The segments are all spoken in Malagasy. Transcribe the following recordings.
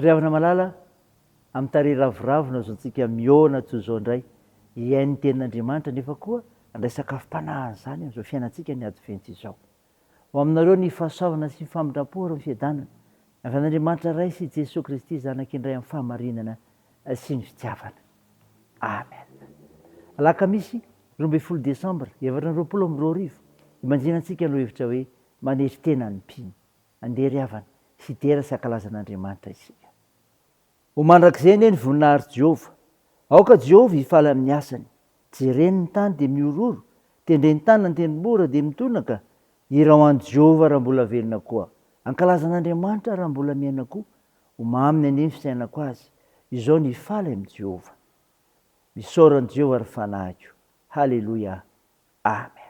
Ry havana malala, amin'ny tarehy ravoravo no azontsika mihaona toy izao indray, hihaino ny Tenin'Andriamanitra nefa koa handray sakafom-panahin'izany amin'izao fiainantsika ny Advento izao. Ho aminareo ny fahasoavana sy ny famindram-po ary ny fiadanana, avy amin'Andriamanitra Ray sy Jesoa Kristy Zanaka indray amin'ny fahamarinana sy ny fitiavana. Amen. Alakamisy, 12 Desambra, 2024, ibanjina antsika ny lohahevitra hoe Manetry tena ny mpino. Andeha ry havana, hidera sy hankalaza an'Andriamanitra isika. Ho mandrakizay anie ny voninahitr'i Jehovah! Aoka Jehovah hifaly amin'ny asany. Jereny ny tany dia mihorohoro, tendreny tany ny tendrombohitra dia mitonaka. Hirao an'i Jehovah raha mbola velona koa. Ankalaza an'Andriamanitra raha mbola miaina koa. Ho maminy anie ny fisainako azy. Izao ny hifaly amin'i Jehovah. Misaora an'i Jehovah ry fanahiko. Haleloia. Amen.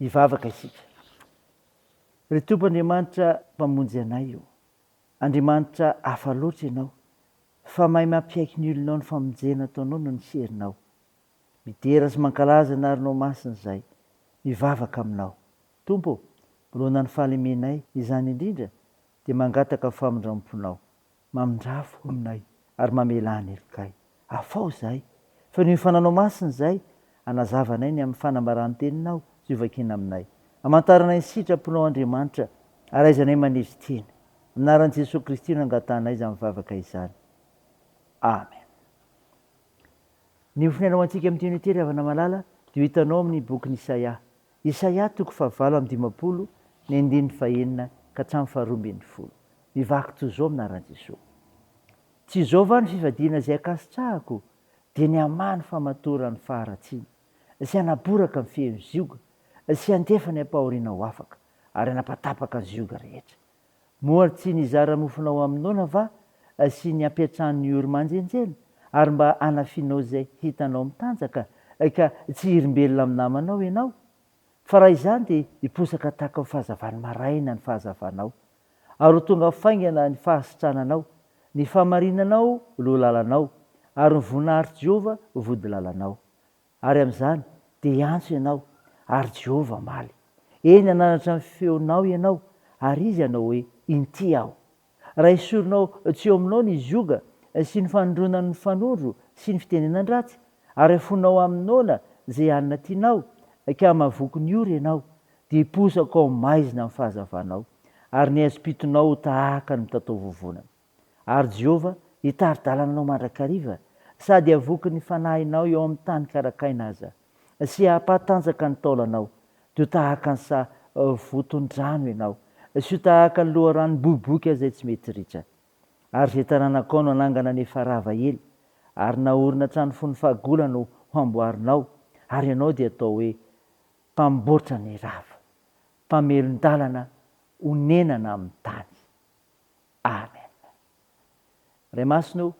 Hivavaka isika. Ry Tompo Andriamanitra Mpamonjy anay ô, Andriamanitra hafa loatra Ianao, fa mahay mampiaiky ny olonao ny famonjena ataonao noho ny herinao. Midera sy mankalaza ny anaranao masina izahay, mivavaka aminao. Tompo ô, manoloana ny fahalemenay izany indrindra dia mangataka famindram-ponao. Mamindrafo aminay ary mamelà ny helokay. Afaho izahay, fa noho ny fananao masina izay, hanazava anay ny amin'ny fanambaran'ny teninao sy hovakiana aminay. Hamantaranay ny sitraponao Andriamanitra ary ahaizanay manery tena. Amin'ny anaran'i Jesoa Kristy no angatahanay izany vavaka izany. Amen. Ny hofonaina ho antsika amin'ity anio ity ry havana malala dia ho hitanao amin'ny bokin'i Isaia. Isaia toko fahavalo amby 50 ny andininy fahenina ka hatramin'ny faharoa 12. Mivaky toy izao amin'ny anaran'i Jesoa. Tsy izao va ny fifadiana izay ankasitrahako, dia ny hamaha ny famatoran'ny faharatsiana, sy hanaboraka ny feon'ny zioga, sy handefa ny ampahoriana ho afaka, ary hanapatapaka ny zioga rehetra. Moa tsy nizara mofonao amin'ny noana va, sy ny hampiantrano ny ory manjenjena, ary mba hanafianao izay hitanao mitanjaka, ka tsy hirimbelona amin'ny namanao ianao? Fa raha izany dia hiposaka tahaka ny fahazavan'ny maraina ny fahazavanao, ary ho tonga faingana ny fahasitrananao, ny fahamarinanao ho lohalalanao, ary ny voninahitr'i Jehovah ho vodilalanao. Ary amin'izany dia hiantso ianao, ary Jehovah hamaly. Eny, hananatra ny feonao ianao, ary Izy hanao hoe, Inty aho. Raha esorinao tsy eo aminao ny zioga sy ny fanondroana ny fanondro sy ny fitenenan-dratsy, ary afoinao amin'ny noana izay hanina tianao, ka mahavoky ny ory ianao, dia hiposaka ao maizina ny fahazavanao, ary ny haizim-pitonao ho tahaka ny mitataovovonana. Ary Jehovah hitari-dalana anao mandrakariva, sady havoky ny fanahinao eo amin'ny tany karakaina aza, sy hampahatanjaka ny taolanao, dia ho tahaka ny saha voton-drano ianao, sy ho tahaka ny loharano miboiboika izay tsy mety ritra. Ary izay taranakao no hanangana ny efa rava ela, ary naorina trano fony fahagola no ho amboarinao, ary ianao dia hatao hoe mpamboatra ny rava, mpamelon-dalana honenana amin'ny tany. Amen. Ray Masina o,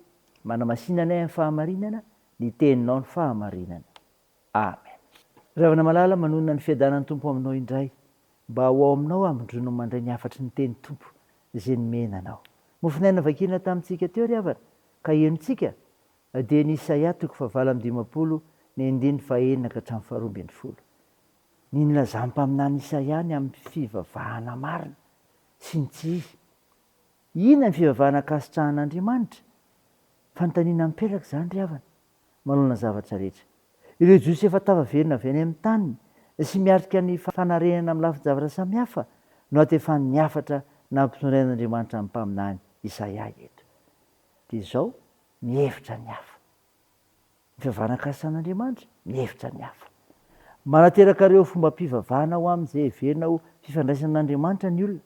manamasina anay amin'ny fahamarinana, ny Teninao ny fahamarinana. Amen. Ry havana malala, manonona ny fiadanan'ny Tompo aminao indray, mba ho ao aminao hamindroanao mandray ny hafatry ny teny Tompo izay nomena anao. Mofon'aina vakiana tamintsika teo ry havana, ka henontsika, dia ny Isaia toko fahavalo amby 50 ny andininy fahenina ka hatramin'ny faharoa 12. Ny nilazan'ny mpaminany Isaia ny amin'ny fivavahana marina sy ny tsy izy. Inona ny fivavahana ankasitrahan'Andriamanitra? Fanontaniana mipetraka izany ry havana, manoloana ny zavatra rehetra. Ireo Jiosy efa tafaverina avy any amin'ny taniny sy miatrika ny fanarenana amin'ny lafin-javatra samihafa no atefany ny hafatra nampitondrain'Andriamanitra ny mpaminany Isaia eto. Dia izao, mihevitra ny hafa. Ny fivavahana ankasan'Andriamanitra, mihevitra ny hafa. Manateraka ireo fombam-pivavahana ho amin'izay heverina ho fifandraisana amin'Andriamanitra ny olona.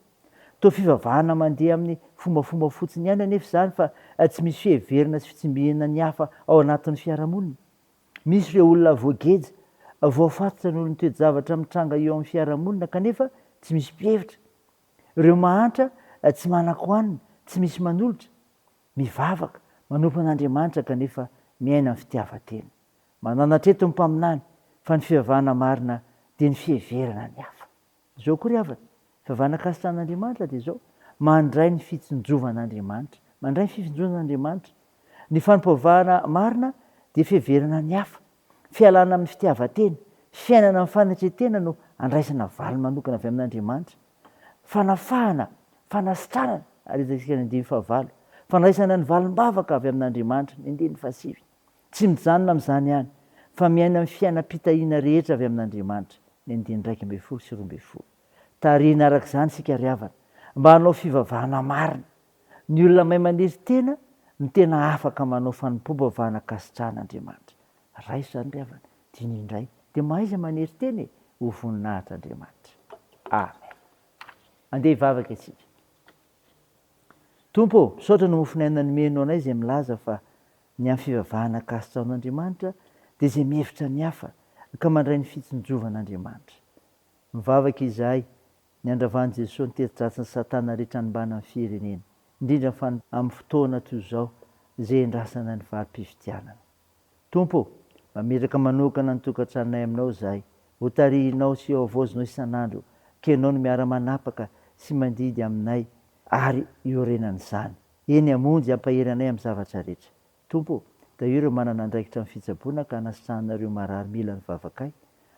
Toa fivavahana mandeha amin'ny fombafomba fotsiny ihany anefa izany fa tsy misy fiheverana sy fitsimbinana ny hafa ao anatin'ny fiarahamonina. Misy ireo olona voageja, voafatotra noho ny toe-javatra mitranga eo amin'ny fiarahamonina kanefa tsy misy mpihevitra. Ireo mahantra tsy manan-kohanina, tsy misy manolotra. Mivavaka, manompo an'Andriamanitra kanefa miaina ny fitiavan-tena. Mananatra eto ny mpaminany fa ny fivavahana marina dia ny fiheverana ny hafa. Izao koa ry havana, fivavahana ankasitrahan'Andriamanitra dia izao, mandray ny fitsinjovan'Andriamanitra, mandray ny fitsinjovan'Andriamanitra. Ny fanompoavahana marina dia fiheverana ny hafa, fialana amin'ny fitiavan-tena, fiainana amin'ny fanetren-tena no andraisana valiny manokana avy amin'Andriamanitra. Fanafahana, fanasitranana, ary hitantsika ny andininy fahavalo, fandraisana ny valim-bavaka avy amin'Andriamanitra, ny andininy fahasivy. Tsy mijanona amin'izany ihany, fa miaina ny fiainam-pitahiana rehetra avy amin'Andriamanitra, ny andininy 11 sy 12. Tarihina araka izany isika ry havana, mba hanao fivavahana marina. Ny olona mahay manery tena no tena afaka manao fanompoam-pivavahana ankasitrahan'Andriamanitra. Raiso izany ry havana, diniho indray, dia mahaiza manery tena e, ho voninahitr'Andriamanitra. Amen. Andeha hivavaka isika. Tompo ô, misaotra ny mofon'aina nomenao anay izay milaza fa ny amin'ny fivavahana ankasitrahan'Andriamanitra dia izay mihevitra ny hafa ka mandray ny fitsinjovan'Andriamanitra. Mivavaka izahay ny handravan'i Jesoa ny teti-dratsin'i Satana rehetra hanimbana ny firenena, indrindra fa amin'ny fotoana toy izao izay iandrasana ny valim-pifidianana. Tompo ô, mametraka manokana ny tokantranonay aminao izahay. Hotarihinao sy hohavaozinao isan'andro, ka Ianao no miara-manapaka sy mandidy aminay ary iorenan'izany. Eny, hamonjy hampahery anay amin'ny zavatra rehetra. Tompo ô, tahio ireo manana andraikitra amin'ny fitsaboana ka hanasitrahana ireo marary mila ny vavakay.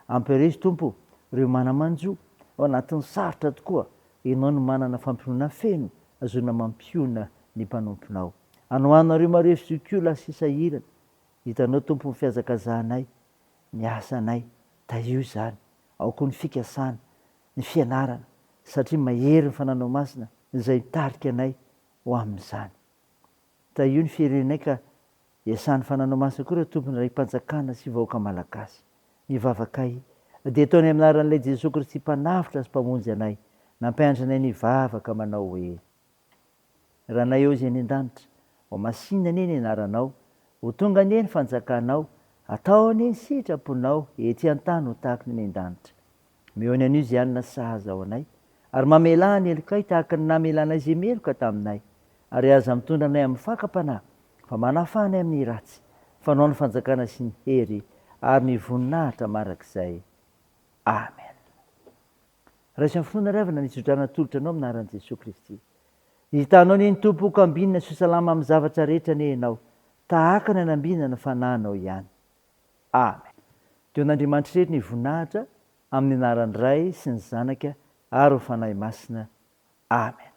Ampireso, Tompo ô, ireo mana-manjo ao anatin'ny sarotra tokoa. Ianao no manana fampionona feno ahazoana mampiona ny mpanomponao. Anohano ireo marefo zokiolona sy sahirana. Hitanao, Tompo, ny fihazakazahanay, ny asanay. Tahio izany. Ao koa ny fikasana, ny fianarana, satria mahery ny Fananao Masina izay mitarika anay ho amin'izany. Tahio ny firenenay ka iasan'ny Fananao Masina koa ireo tompon'andraiki-panjakana sy vahoaka Malagasy. Ny vavakay dia ataonay amin'ny anaran'ilay Jesoa Kristy Mpanavotra sy Mpamonjy anay, nampianatra anay nivavaka manao hoe. Ranay eo izay any an-danitra, ho masina anie ny anaranao, ho tonga anie ny fanjakanao, atao anie ny sitraponao ety an-tany ho tahaka ny any an-danitra. Omeo ny anio izay hanina sahaza ho anay, ary mamelà ny helokay tahaka ny namelanay izay meloka taminay, ary aza mitondra anay amin'ny fakam-panahy, fa manafaha anay amin'ny ratsy, fa Anao ny fanjakana sy ny hery ary ny voninahitra mandrakizay. Amen. Raiso amin'ny finoana ry havana ny tsodrano atolotra anao amin'ny anaran'i Jesoa Kristy. Hitanao anie ny Tompo ka ambinina sy ho salama amin'ny zavatra rehetra anie ianao, tahaka ny anambinana ny fanahinao ihany. Amen. Dia ho an'Andriamanitra irery ny voninahitra, amin'ny anaran'ny Ray sy ny Zanaka ary ny Fanahy Masina. Amen.